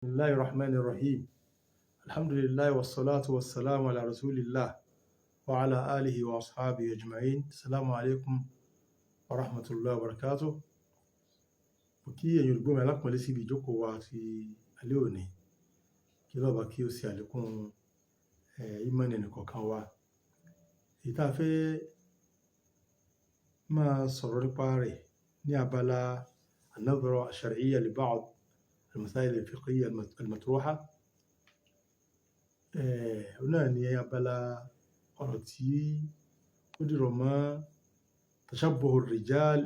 Bismillahir Rahmanir Rahim. Alhamdulillah wassalatu wassalamu ala rasulillah wa ala alihi wa ashabihi ajma'in. Assalamu alaikum wa rahmatullahi wa barakatuh. Mo kí ẹ̀yin olùgbọ́ mi alápọ̀nlé síbi ìjókòó wa ti alẹ́ òní. Kí Ọlọ́run kí ó ṣe àlékún ìmánì ẹnìkọ̀ọ̀kan wa. Èyí tá a fẹ́ máa sọ̀rọ̀ nípa rẹ̀ ní abala an-nadhra ash-shar'iyya li ba'd al-masail al-fiqhiyya al-matruha. Òun náà ni abala ọ̀rọ̀ tí ó dìrọ̀ mọ́ tashabbuhu ar-rijal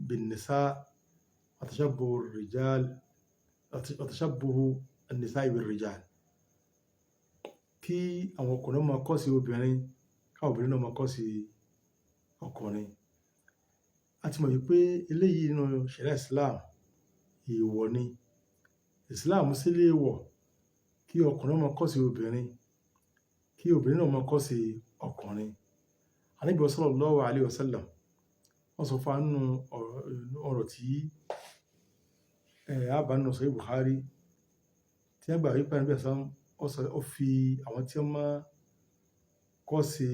bin-nisa wa tashabbuhu ar-rijal wa tashabbuhu an-nisa'i bir-rijal. Kí àwọn ọkùnrin máa kọ́ sí obìnrin, káwọn obìnrin náà máa kọ́ sí ọkùnrin. A ti mọ̀ wípé eléyìí nínú Sharia Islam, èèwọ̀ ni. Islam sì léèwọ̀ kí ọkùnrin máa kọ́ sí obìnrin, kí obìnrin náà máa kọ́ sí ọkùnrin. Ànábì sallallahu alaihi wasallam, wọ́n sọ fún wa nínú ọ̀rọ̀ tí a bá nínú Sahih Bukhari, tí wọ́n gbà wípé Ànábì ó fi àwọn tí wọ́n máa kọ́ sí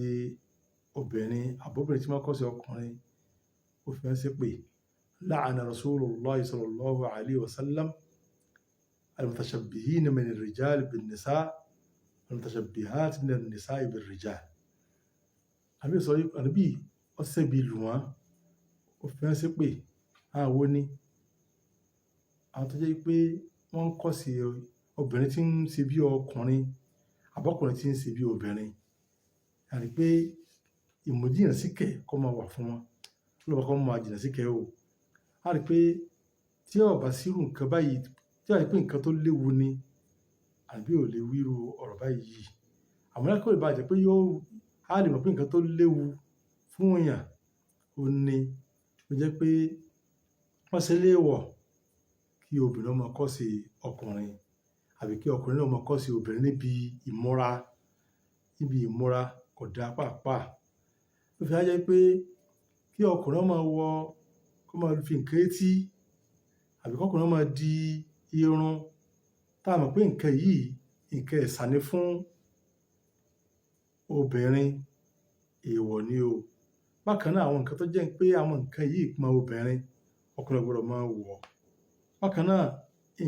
obìnrin àbí obìnrin tí wọ́n kọ́ sí ọkùnrin, ó fi wọ́n ṣépè. La'ana Rasulullah sallallahu alaihi wasallam al-mutashabbihina min ar-rijal bin-nisa wal-mutashabbihat min an-nisa'i bir-rijal. Ànábì sọ wípé Ànábì ó ṣẹ́bi lù wọ́n, ó fi wọ́n ṣépè. Àwọn wo ni? Àwọn tó jẹ́ wípé wọ́n ń kọ́ sí obìnrin tí ń ṣe bí ọkùnrin àbí ọkùnrin tí ń ṣe bí obìnrin. A rí pé ìmújìnà síkẹ̀ kó máa wà fún wọn. Ọlọ́run kó máa jìnnà síkẹ̀ o. A rí pé tí ó bá sí irú nǹkan báyìí, tí ó bá jẹ́ pé nǹkan tó léwu ni, àbí ò lè wí irú ọ̀rọ̀ báyìí. Àmọ́ kó lè bá jẹ́ pé yóò, a lè mọ̀ pé nǹkan tó léwu fún èèyàn, òun ní, ó jẹ́ pé wọ́n ṣe léèwọ̀ kí obìnrin ó máa kọ́ sí ọkùnrin àbí kí ọkùnrin náà máa kọ́ sí obìnrin níbi ìmúra kò dá pàápàá. Ó fi wá jẹ́ pé kí ọkùnrin ó máa wọ, kó máa fi nǹkan etí àbí kí ọkùnrin ó máa di irun, tá a mọ̀ pé nǹkan yìí, nǹkan ẹ̀sà ni fún obìnrin, èèwọ̀ ni o. Bákan náà, àwọn nǹkan tó jẹ́ pé àwọn nǹkan yìí pọn obìnrin, ọkùnrin ò gbọdọ̀ máa wọ̀. Bákan náà,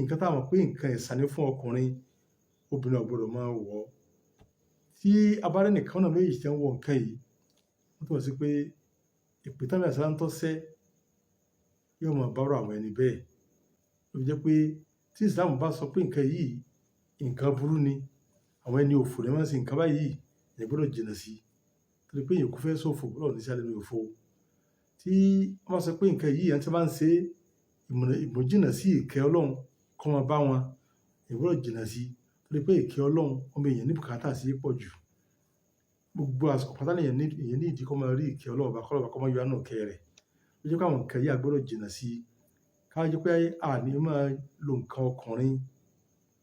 nǹkan tá a mọ̀ pé nǹkan ẹ̀sà ni fún ọkùnrin, obìnrin ò gbọdọ̀ máa wọ̀. Tí a bá rí ẹnìkan nínú méjèèjì tí wọ́n wọ nǹkan yìí, ó túmọ̀ sí pé èpè tí Ànábì sallam tó ṣẹ́ yóò máa bá irú àwọn ẹni bẹ́ẹ̀. Ó fi jẹ́ pé tí Islam bá sọ pé nǹkan yìí, nǹkan burú ni, àwọn ẹni òfò ní máa ń ṣe nǹkan báyìí, èèyàn gbọdọ̀ jìnnà sí i. Torí pé èèyàn kò fẹ́ ṣòfò, Ọlọ́run ní ṣe òfò. Tí wọ́n bá sọ pé nǹkan yìí, ẹni tí wọ́n bá ń ṣe, ìmọ̀ jìnnà sí ìkẹ́ Ọlọ́run kó máa bá wọn, èèyàn gbọdọ̀ jìnnà sí i. Torí pé ìkẹ́ Ọlọ́run, ọmọ èèyàn ní bùkátà sí pọ̀ jù. Gbogbo àsìkò pátá ní èèyàn ní ìdí kó máa rí ìkẹ́ Ọlọ́run bá, kí Ọlọ́run bá kó máa yọ wá nínú ìkẹ́ rẹ̀. Ó jẹ́ pé àwọn nǹkan yìí a gbọdọ̀ jìnnà sí i. Ká jẹ́ pé a ní máa lo nǹkan ọkùnrin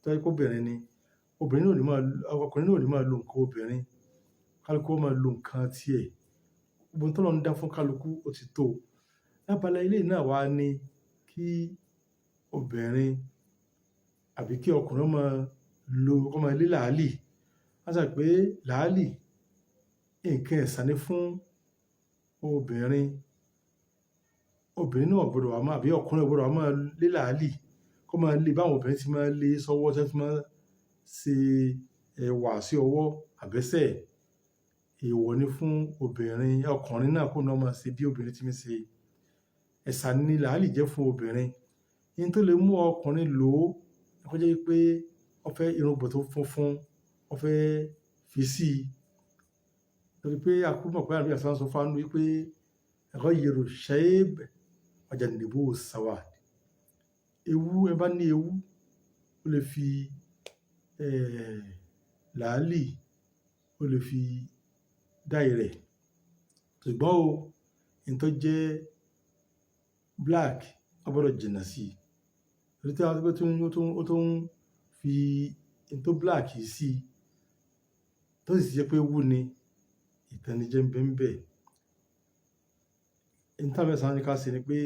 tó jẹ́ pé obìnrin ni, obìnrin náà ò ní máa, ọkùnrin náà ò ní máa lo nǹkan obìnrin. Kálukú ó máa lo nǹkan tí ẹ̀. Gbogbo ohun tí Ọlọ́run dá fún kálukú ó ti tó. Lábala eléyìí náà wá ní kí obìnrin àbí kí ọkùnrin ó máa lo, kó máa lé làálì. A sọ pé làálì, nǹkan ẹ̀sà ni fún obìnrin. Obìnrin náà ò gbọdọ̀ wá máa, àbí ọkùnrin ò gbọdọ̀ wá máa lé làálì, kó máa lé báwọn obìnrin tí máa ń lé sọ́wọ́, tí wọ́n fi máa ń ṣe ẹwà sí ọwọ́ àbẹ́sẹ̀. Èèwọ̀ ni fún obìnrin, ọkùnrin náà kó náà máa ṣe bí obìnrin tí ń ṣe. Ẹ̀sà ni làálì jẹ́ fún obìnrin. Ohun tó lè mú ọkùnrin lò ó, kó jẹ́ wípé ó fẹ́ irùngbọ̀n tó funfun, ó fẹ́ fi sí i. Torí pé a kú mọ̀ pé Ànábì sallam sọ fún wa wípé ghayyiru shayb wa jannibu sawad. Ewu, ẹ bá ní ewu, ó lè fi làálì, ó lè fi dye rẹ̀. Ṣùgbọ́n o, ohun tó jẹ́ black, ó gbọdọ̀ jìnnà sí i. Torí tí a bá tó ń fi ohun tó black sí i, tó sì jẹ́ pé ewu ni, ìtanijẹ́ ń bẹ ń bẹ. Ohun tí Ànábì sallam ní ká ṣe ni pé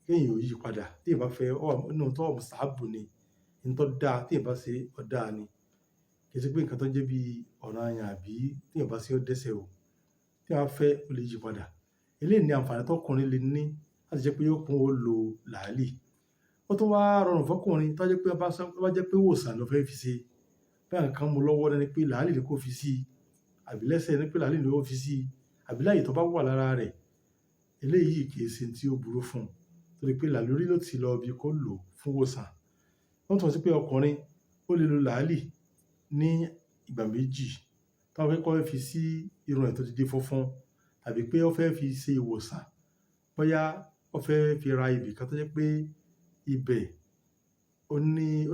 kí èèyàn ó yí padà. Tí èèyàn bá fẹ́, nínú tó wà mustahabbu ni, N tó dáa tí èèyàn bá ṣe ó dáa ni. Kì í ṣe pé nǹkan tó jẹ́ bí ọ̀ranyàn àbí tí èèyàn bá ṣe ó dẹ́ṣẹ̀ o. Tí èèyàn bá fẹ́, ó lè yí padà. Eléyìí ni àǹfààní tọkùnrin lè ní láti jẹ́ pé yóò kún ó lo làálì. Ó tún wá rọrùn fọkùnrin tó jẹ́ pé bá jẹ́ pé ìwòsàn ló fẹ́ fi ṣe. Bí nǹkan mú lọ́wọ́ ní pé làálì ni kó fi sí, àbí lẹ́sẹ̀ ní pé làálì ni ó fi sí, àbí láyè tó bá wà lára rẹ̀. Eléyìí kì í ṣe tí ó burú fún un, torí pé làlórí ló ti lọ bí kó lò fún ìwòsàn. Ó tún mọ̀ sí pé ọkùnrin ó lè lo làálì ní ìgbà méjì. Tó bá fẹ́ kó fi sí irun rẹ̀ tó ti di funfun, tàbí pé ó fẹ́ fi ṣe ìwòsàn, bóyá ó fẹ́ fi ra ibi kan tó jẹ́ pé ibẹ̀ ó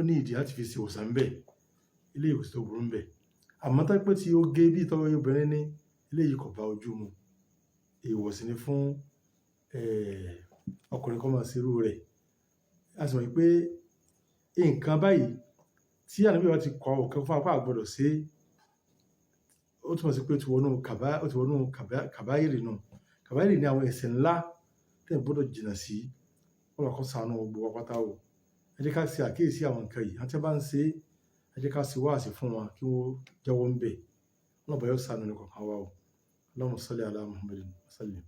ní ìdí láti fi ṣe ìwòsàn ńbẹ̀. Eléyìí kò sí tó burú ńbẹ̀. Àmọ́ tó bá jẹ́ pé tí ó gé bí tọ́ obìnrin ní, eléyìí kò bá ojú mu. Èèwọ̀ sì ni fún ọkùnrin kó máa ṣe irú rẹ̀. A sì mọ̀ wípé nǹkan báyìí tí Ànábì bá ti kọ nǹkan fún wa pé a gbọdọ̀ ṣe, ó túnmọ̀ sí pé ó ti wọnú kàbáìrì nù. Kàbáìrì ni àwọn ẹ̀ṣẹ̀ ńlá tí èèyàn gbọdọ̀ jìnnà sí. K'Ọlọ́run kó ṣàánú gbogbo wa pátá o. Ẹ jẹ́ ká ṣe àkíyèsí àwọn nǹkan yìí. Àwọn tí wọ́n bá ń ṣe, ẹ jẹ́ ká ṣe wáàsí fún wọn kí wọ́n jáwọ́ ńbẹ̀. Ọlọ́run bá yóò ṣàánú ẹnì kọ̀ọ̀kan wa o. Allahumma salli ala Muhammadin wa sallim.